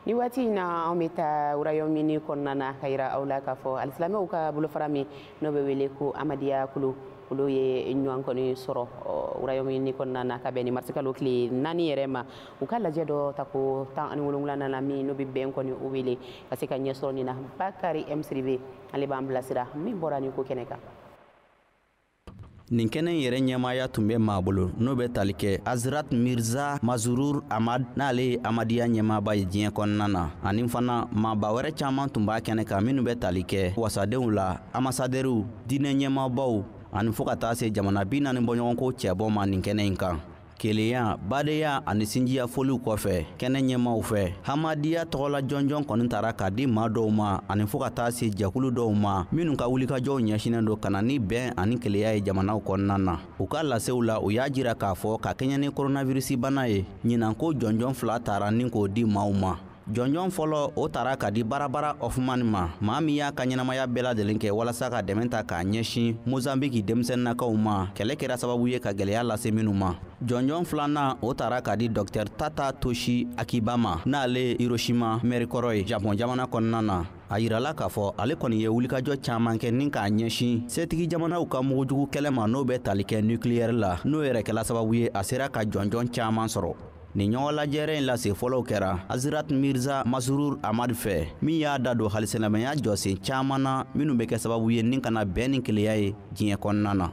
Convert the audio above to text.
Ni waati in na, anw bɛ taa Royaume-Uni kɔnɔna na ka yira aw la k'a fɔ alisilamɛw ka bolofara min n'o bɛ wele ko Amadiya kulu, olu ye ɲɔgɔn kɔni sɔrɔ Royaume-Uni kɔnɔna na ka bɛn ni marisikalo tile 4 yɛrɛ ma. U ka lajɛ dɔ ta ko 17 na min n'o bɛ bɛn kɔni o wele ka se ka ɲɛ sɔrɔ nin na. Bakari M Sidibe, ale b'an bilasira min bɔra nin ko kɛnɛ kan. Nin kɛnɛ yɛrɛ ɲɛmaaya tun bɛ maa bolo n'o bɛ tali kɛ Azrat Mirza Mazurur Ahmad, n'ale ye Amadiya ɲɛmaaba ye diɲɛ kɔnɔna na. Ani fana, maaba wɛrɛ caaman tun b'a kɛnɛ kan minnu bɛ tali kɛ wasadenw la, amasadɛriw, diinɛ ɲɛmaabaw, ani fɔɔ ka taa se jamana 40 bɔɲɔgɔnko cɛbɔ ma nin kɛnɛ in kan. Kelenya, badenya ani sinjiya foliw kɔfɛ kɛnɛ ɲɛmaw fɛ, Hamadiya tɔgɔla jɔnjɔn kɔni tara k'a di maa dɔw ma ani fɔɔ ka taa se jɛkulu dɔw ma minnu ka wulikajɔw ɲɛsinnen don ka na ni bɛn ani keleya ye jamanaw kɔnɔna na. U ka lasew la, u y'a jira k'a fɔ ka kɛɲɛ ni koronavirisi bana ye, ɲinan ko jɔnjɔn 2 tara ni k'o di maaw ma. Jɔnjɔn fɔlɔ, o tara ka di Barabara Hoffman ma, maa min y'a ka ɲɛnamaya bɛɛ lajɛlen kɛ walasa ka dɛmɛ ta k'a ɲɛsin Mozambiki denmisɛnninnakaw ma, kɛlɛ kɛra sababu ye ka gwɛlɛya lase minnu ma. Jɔnjɔn filanan, o tara ka di Dɔktɛr Tata Toshi Akiba ma, n'ale ye Hiroshima mɛri kɔrɔ ye Japon jamana kɔnɔna na. A yirala k'a fɔ ale kɔni ye wulikajɔ caaman kɛ ni k'a ɲɛsin setigi jamanaw ka mugujugu kɛlɛ ma n'o bɛ tali kɛ nucléaire la, n'o yɛrɛ kɛla sababu ye a sera ka jɔnjɔn caaman sɔrɔ. Nin ɲɔgɔn lajɛrɛ in lase fɔlɔw kɛra Azrat Mirza Masrur Ahmad fɛ, min y'a da don halisalamɛya jɔsen caaman na minnu bɛ kɛ sababu ye ni ka na bɛn ni keleya ye diɲɛ kɔnɔna na.